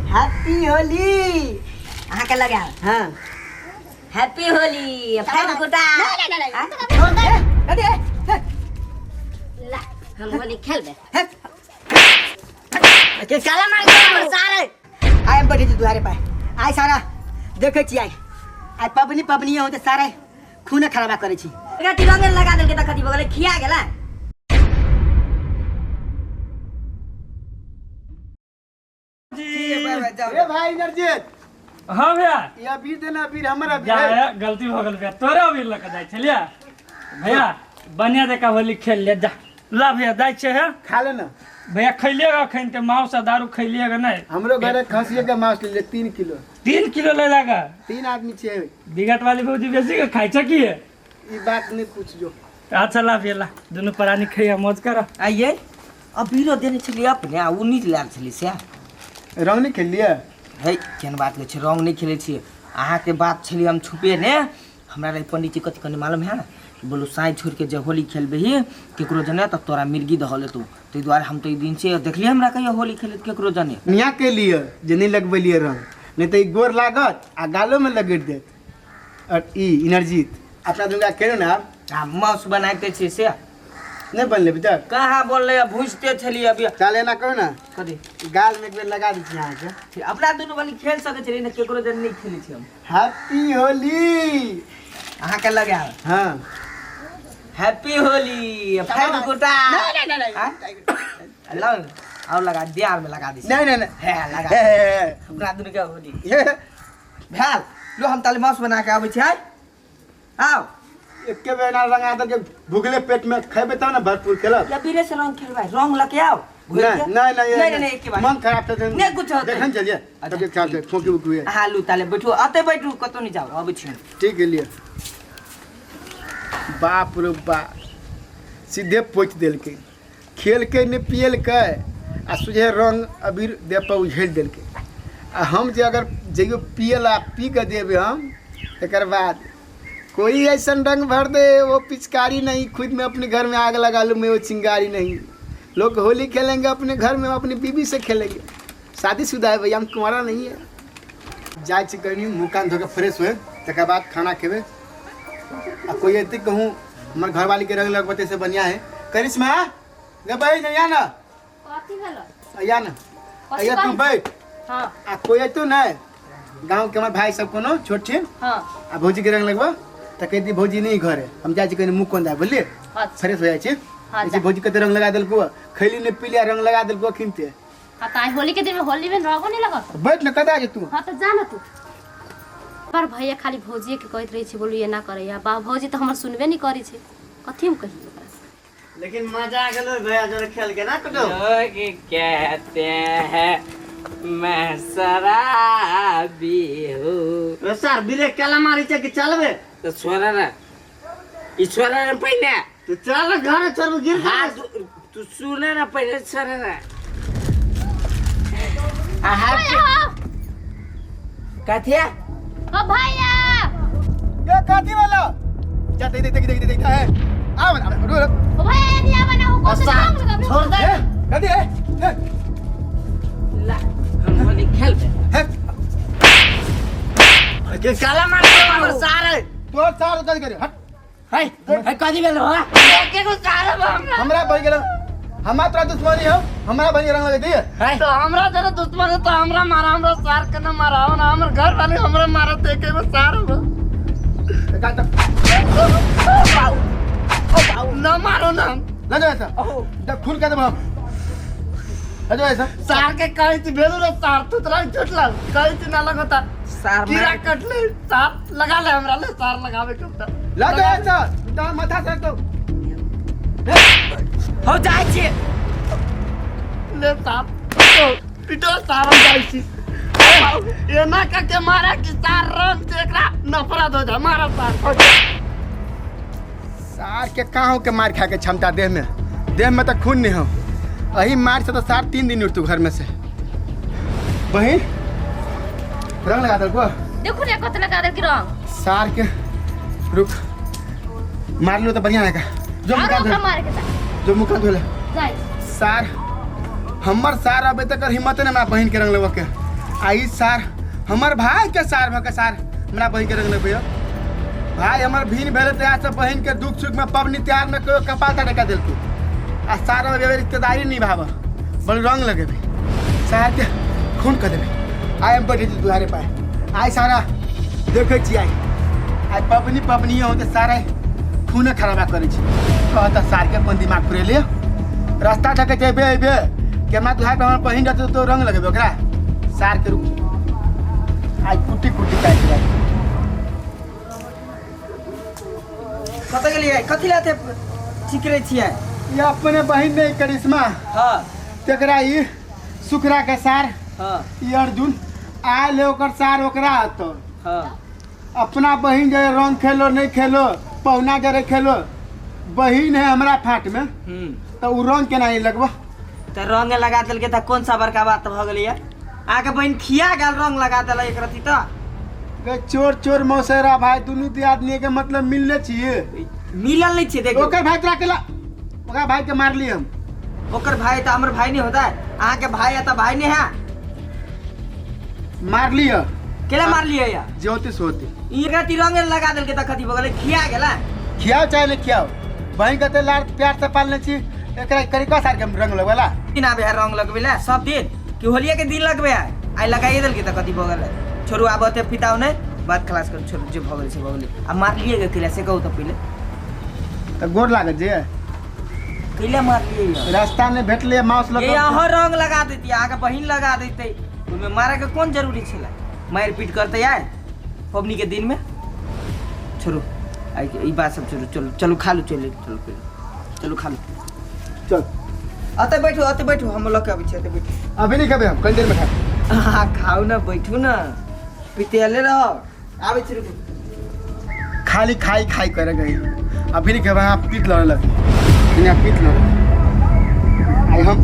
Happy Holi. अहाँके लगायल। हाँ। हैप्पी होली फेर गोटा। अरे ला हम होली खेलबे। के काला मार के हमर सारे। आइ हम बैठे छी दुआरे पर, आइ सारा देखै छी, आइ आइ पबनी पबनी होते सारा खूने खराबा करै छी। एकरा तिरंगे लगा देलकै तऽ कथी भऽ गेलै, खिया गेलै। ए भाई नरजीत। हाँ भैया। ये अबीर देना, अबीर हमर अबीर जा है। गलती हो गेल भैया, तोरे अबीर लऽ कऽ जाइ छलियै भैया। बढ़िया जकाँ होली खेल ले जा। ला भैया जाइ छै हे। खा ले ना भैया। खैलिएगा अखन ते मांस आ दारू खैलिएगा नहीं? हमरो घरे खसिए के मांस ले ले 3 किलो। 3 किलो ले लागा? 3 आदमी छे। बिगट वाली भौजी बेसी के खाइ छै की? ई बात नहीं पूछ जो। अच्छा ला भैया ला, दुनू प्राणी खैया मौज कर। आइए अबीरो देने छलियै अपने आ उ नीक लायल छलियै से। रंग नहीं खेल लिया? है केहन बात कहै छै, रंग नहि खेलै छियै। अहाँके बात छलियै हम छुपे ने। हमरा रहै पंडीजी कथी कहने मालूम है? बोलू साँझ छोड़ि के जे होली खेलबही केकरो जने तऽ तोरा मिर्गी दह लेतौ, ताहि दुआरे हम तऽ ई दिन से देखलियै हमरा कहियो होली खेलैत केकरो जने। मियाँ के लिए जे नहीं लगबेलियै रंग, नहीं तऽ ई गोर लागत आ गालो में लगेट देत। और ई इनर्जीत अपना दुनू केलहुँ ने आब। आ माउस बनाइते छियै से नहीं बनले अभी तक? कहाँ बोलले, भुजते छलियै अभी। चल एना करू ना। कथी? गाल में एक बेर लगा दै छी अहाँके। ठीक, अपना दुनू बनी खेल सकै छलियै ने, केकरो जन नहि खेलै छी हम। हैप्पी होली। अहाँके लगायल। हाँ। हैप्पी होली फेर गोटा। नहीं। लाउ और लगा दे, आर में लगा दी। नहीं नहीं नहीं। है लगा। हे, हे, हे। अपना दुनू के होली हे। भेल। लो हम ताले मांस बना के आबै छी। आउ। एके बेर ना रंगा दे के भुगले पेट में खेबे तब ना भरपूर खेलब। या बीरे से रंग खेलबै, रंग लके आओ। घुरि नहीं के। नहीं नहीं। नहीं नहीं, एके बार। मन खराब था। नहीं, कुछ होतै। देखन चलिए। अच्छा, तबियत खराब छै, खोकी उकी है। हाँ लू ताले बैठू, अते बैठू, कतौ नहीं जाओ, अबै छी हम। ठीक है लिए। बाप रे बाप, सीधे पोछि देलकै, खेलकै नहि पियलकै आ सोझे रंग अबीर देह पर उझेल देलकै। आ हम जे अगर जइयो पियला पी के देबै हम, तकर बाद कोई ऐसा रंग भर दे वो पिचकारी नहीं, खुद में अपने घर में आग लगा लूँ मैं वो चिंगारी नहीं। लोग होली खेलेंगे अपने घर में, अपनी बीबी से खेलेंगे। शादीशुदा है भैया, हम कुंवारा नहीं है। जाइ छी कनी मुँह कान धो के फ्रेश हुए, तकर बाद खाना खेबै। आ कोई एते कहूँ हमर घरवाली के रंग लगबते से बढ़िया है। करिश्मा गे बहिन या ना। कथी भेलो? या ना। कथी अइया तू कहै? बैठ। हाँ। आ कोई एतो नहीं गाँव के हमार भाई सब कोनो छोट छिन। हाँ। आ भौजी के रंग लगबा तऽ कहि दी भौजी नहीं घर है, हम जाइ छी कनी मुँह कोन दाय बुझलिए। अच्छा। फ्रेश हो जाइ छी। हाँ, ऐसे जा। भौजी कते रंग लगा देलको, खैली नहीं पीली आ रंग लगा देलको खिनते। हाँ तो आई होली के दिन में होली में रंगो नहीं लगत। बैठ न कदा जे तू। हाँ तो जा ना तू। पर भैया खाली भौजिए के कहैत रहे छी, बोलू एना करैया बा, भौजी तो हमर सुनबे नहीं करै छै, कथी हम कहियै ओकरा। लेकिन मजा आ गेलो भैया जरा खेल के ना कटो। लोग कहते हैं मैं शराबी हूँ। ओ सर ब्रेक केला मारी छै कि चलबे? तो छोड़ा ना, ई छोड़ा ना पहले। तू चल घर चल गिर। हाँ तू सुने ना पहले, छोड़ा ना। आहा कथी है? ओ भैया। ये कथी वाला जा देख देख देख देख देख है आव आव रुक रुक। ओ भैया यदि आवा ना हो कौन रंग लगाबे। छोड़ दे। ए कथी है? हे ला हम होली खेलबे। हे के काला मार के हमर सारे। तोर सार कथी करे हट। है है कथी भेलो? हा के को सारे हमरा। हमरा बन गेल, हमरा तोरा दुश्मनी हो, हमरा बन रंग लगे दिए। है तो हमरा जरा दुश्मन है तो हमरा मारा, हमरा सार के ना मारा ना, हमर घर वाले हमरा मारा ते के वो सार हो ना मारो ना। ले जाओ ऐसा जब खून कर देब हम, ले जाओ ऐसा। सार के कहीं थी भेलू रे सार, तू तोरा झूठ लाग कहीं थी ना लगता। सार कीड़ा कटले सार लगा ले हमरा ले सार लगावे के होता। ले जाओ ऐसा तो माथा से तो हो जाइ छी। ले सार पिटो पिटो सार हम जाइ छी। एना का के मारा कि सार रंग से एकरा नफरत हो जा, मारा सार। सार के कहाँ के मार खा के क्षमता देह में, देह में तो खून नहीं हो, अही मार से तो सार 3 दिन उठतू घर में से। बहिन रंग लगा दल को। देखू ने कत लगा देल की रंग। सार के रुक मार लो तो बढ़िया रहेगा। जो और मुका ओकरा धो मारे के चाही। जो मुका धोले जाय। सार हमर सार अबे तक हिम्मत नहीं हमरा बहिन के रंग लेबऽ के। आ ई सार हमर भाई के सार भऽ के सार हमरा बहिन के रंग लगबैया। भाई हमर भीन भेलै तऽ सब बहिन के दुख सुख में पबनी त्योहार में कहियो कपाल तटका देलकै आ सार अब रिश्तेदारी निभाब बड़ रंग लगेबै सार के खून कऽ देबै। आइ हम बैठे छी दुआरे पर, आइ सारा देखै छी, आइ आइ पबनी पबनी होते सारा खूने खराबा करै छी। कहता सार के अपन दिमाग फुरेले रास्ता देखै छै अयबे अयबे कि हमरा दुआरे पर हमर बहिन रहतै तो रंग लगेबै ओकरा। सार के रुक आइ कुटी कुटी काटि देबै। कतऽ गेलियै? कथी लए एते चिकरै छियै? ई अपने बहिन नहीं करिश्मा, हाँ तेकरा ई सुखरा के सार, हाँ ई अर्जुन आयल है ओकर सार ओकरा हतो। हाँ अपना बहिन जे रंग खेलो नहीं खेलो पहुना जरे खेलो, बहिन है हमरा फाट में तो उ रंग केना नहीं लगबो? तऽ रंग लगा देलकै तऽ कोन सा बड़का बात भऽ गेलैया? अहाँके बहिन खिया गेल रंग लगा देलक एक रत्ती तऽ। गे चोर चोर मौसेरा भाई दुनू दियादनी के मतलब मिलने छियै। मिलल नहीं छियै देखियौ। ओकर भाई तोरा केला ओकरा भाई के मारली हम। ओकर भाई तऽ हमर भाई नहीं होता है, अहाँके भाई है तऽ भाई नहीं है। मारली है। केला मारलियै या? ज्योतिष होती। ई एक रत्ती रंग लगा देलकै तऽ कथी भऽ गेलै? खिया गेलै। खियाओ चाहे नहीं खियाओ, बहिन के लाड़ प्यार से पालने छी, एकरा करिका सार के रंग लगवेला। दिन आबे है रंग लगबे ला सब दिन कि होलिया के दिन लगबे है, आइ लगाइए देलकै तऽ कथी भऽ गेलै? छोड़ू आब ओते फिताउ नहि, बात खलास करू, छोड़ू जे भऽ गेलै से भऽ गेलै। आ मारलियै गे कैला से कहू तऽ पहिले। तऽ गोर लागत जे कैला मारलियै या? रास्ता नहि भेटलै माउस लग। ये अहाँ रंग लगा देती, अहाँके बहिन लगा देतै, ओहिमे मारैके कोन जरूरी छलै? मारि पीट करतै आइ पबनी के दिन में। छोड़ू आइ ई बात सब छोड़ू, चलू चलू खा लू, चलू चलू चलू खा लू, चल अतऽ बैठू, अतऽ बैठू, हम लऽ के अबै छी, अतऽ बैठू। अभी नहीं खेबै हम, कनी देर में खाएब। अहाँ खाउ ने, बैठू ने, पितेले रहो, आबै छी रुकू। खाली खाई खाई करे गई, अभी नहीं खेबै, अहाँ पीट लड़े लगे, यहाँ पीट लड़े। आइ हम